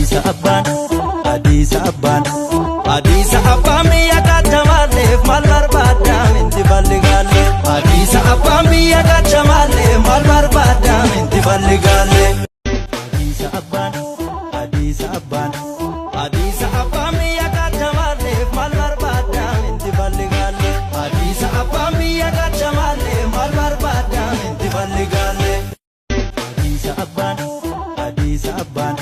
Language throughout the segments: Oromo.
Hadiisa abbaan, hadiisa abbaan, hadiisa abbaan biyya kaachamaalleef maal barbaadda minti balli gaalle. Hadiisa abbaan biyya kaachamaalleef maal barbaadda minti balli gaalle. Hadiisa abbaan, hadiisa abbaan, hadiisa abbaan biyya kaachamaalleef maal barbaadda minti balli gaalle. Hadiisa abbaan biyya kaachamaalleef maal barbaadda minti balli gaalle. Hadiisa abbaan, hadiisa abbaan,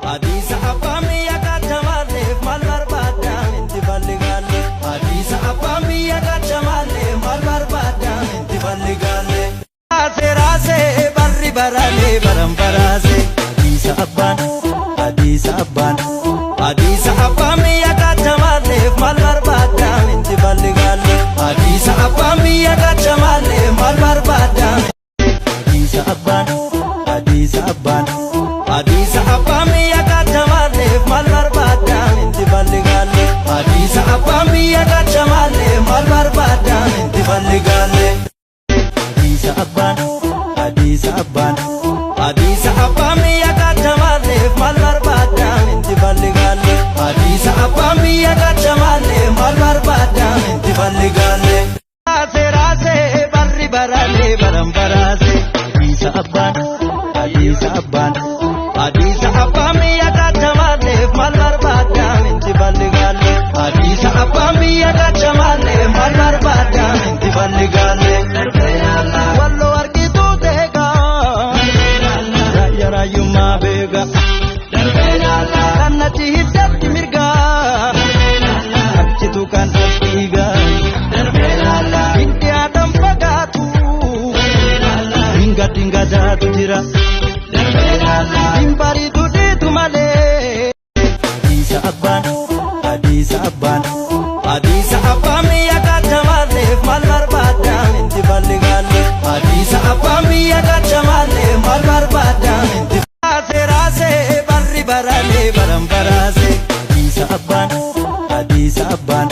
hadiisa abbaan biyya kaachamaalleef maal barbaadda minti balli gaalle. Hadiisa abbaan biyya kaachamaalleef maal barbaadda minti balli gaalle. Raase raase barri baraalee baran baraase. Hadiisa abbaan, hadiisa abbaan, hadiisa abbaan biyya kaachamaalleef maal barbaadda minti balli gaalle. Hadiisa abbaan biyya kaachamaalleef maal barbaadda. Hadiisa abbaan, hadiisa abbaan, hadiisa abbaan biyya kaachamaalleef maal barbaadda minti balli gaalle. Hadiisa abbaan biyya kaachamaalleef maal barbaadda minti balli gaalle. Hadiisa abbaan, hadiisa abbaan, hadiisa abbaan biyya kaachamaalleef maal barbaadda minti balli gaalle. Hadiisa abbaan biyya kaachamaalleef maal barbaadda minti balli gaalle. Raase raase barri baraalee baran baraase. Hadiisa abbaan, hadiisa abbaan, hadiisa abbaan biyya kaachamaalleef maal barbaadda minti balli gaalle. Hadiisa abbaan biyya kaachamaalleef maal barbaadda minti balli gaalle. Walloo argituu deegaa, raayyaa raayyummaa beegaa. Kan achi hiddatti mirgaa, achitu kan as dhiigaa. Hindi aadaan fagaatu, dinga dinga daatu jira. Hin bariitu dhiitu malee. Hadiisa abbaan, hadiisa abbaan, hadiisa abbaan biyya kaachamaalleef maal barbaadda minti balli gaalle. Hadiisa abbaan biyya kaachamaalleef maal barbaadda minti. Raase raase barri baraalee baran baraase. Hadiisa abbaan, hadiisa abbaan,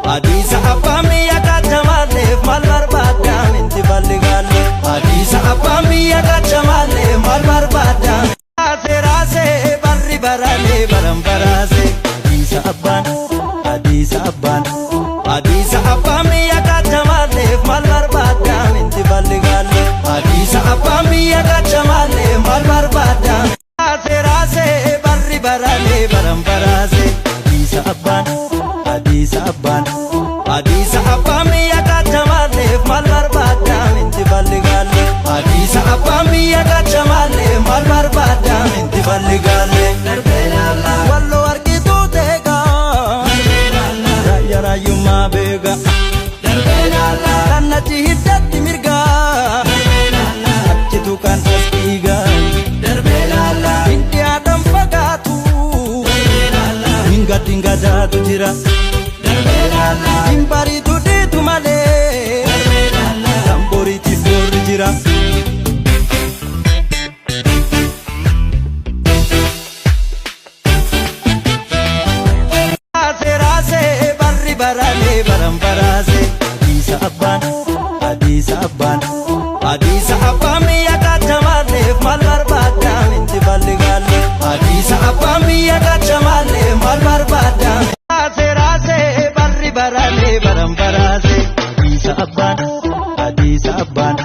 hadiisa abbaan biyya kaachamaalleef maal barbaadda minti balli gaalle. Hadiisa abbaan biyya kaachamaalleef maal barbaadda. Raase raase barri baraalee baran baraase. Hadiisa abbaan, hadiisa abbaan, hadiisa abbaan biyya kaachamaalleef maal barbaadda minti balli gaalle. Hadiisa abbaan biyya kaachamaalleef maal barbaadda. Raase raase barri baraalee baran baraase. Hadiisa abbaan, hadiisa abbaan, hadiisa abbaan biyya kaachamaalleef maal barbaadda minti balli gaalle. Hadiisa abbaan biyya kaachamaalleef maal barbaadda minti balli gaalle. Walloo argituu deegaa, raayyaa raayyummaa beegaa. Kan achi hiddatti mirgaa, achitu kan as dhiigaa. Hindi aadaan fagaatu, dinga dinga daatu jira. Hin bariitu dhiitu malee, kan boriitiif boorri jira. Raase raase barri baraalee baran baraase. Hadiisa abbaan, hadiisa abbaan, hadiisa abbaan biyya kaachamaalleef maal barbaadda minti balli gaalle. Hadiisa abbaan biyya kaachamaalleef maal barbaadda. Raase raase barri baraalee baran baraase. Hadiisa abbaan, hadiisa abbaan,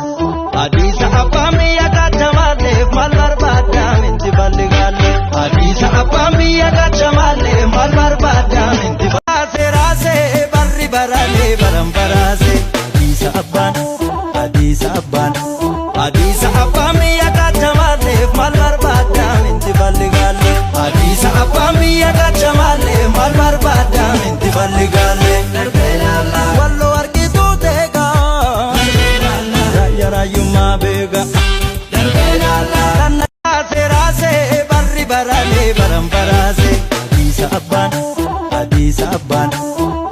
hadiisa abbaan biyya kaachamaalleef maal barbaadda minti balli gaalle. Hadiisa abbaan biyya kaachamaalleef maal barbaadda minti. Raase raase barri baraalee baran baraase. Hadiisa abbaan, hadiisa abbaan, hadiisa abbaan biyya kaachamaalleef maal barbaadda minti balli gaalle. Hadiisa abbaan biyya kaachamaalleef maal barbaadda minti balli gaalle. Walloo argituu deegaa, raayyaa raayyummaa beegaa. Kan raase raase barri baraalee baran baraase. Hadiisa abbaan, hadiisa abbaan,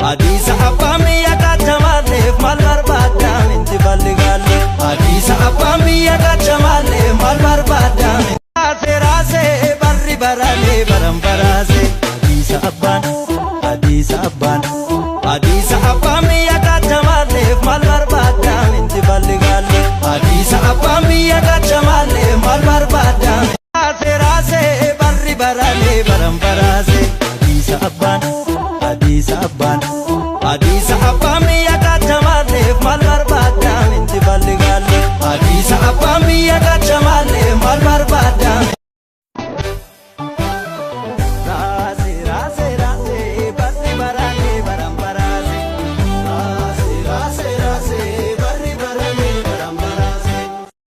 hadiisa abbaan biyya kaachamaalleef maal barbaadda minti balli gaalle. Hadiisa abbaan biyya kaachamaalleef maal barbaadda. Raase raase barri baraalee baran baraase. Hadiisa abbaan, hadiisa abbaan, hadiisa abbaan biyya kaachamaalleef maal barbaadda minti balli gaalle. Hadiisa abbaan biyya kaachamaalleef maal barbaadda. Raase raase barri baraalee. Baran baraase. Hadiisa abbaan, hadiisa abbaan, hadiisa abbaan biyya kaachamaalleef maal barbaadda inti balligaalle. Hadiisa abbaan biyya.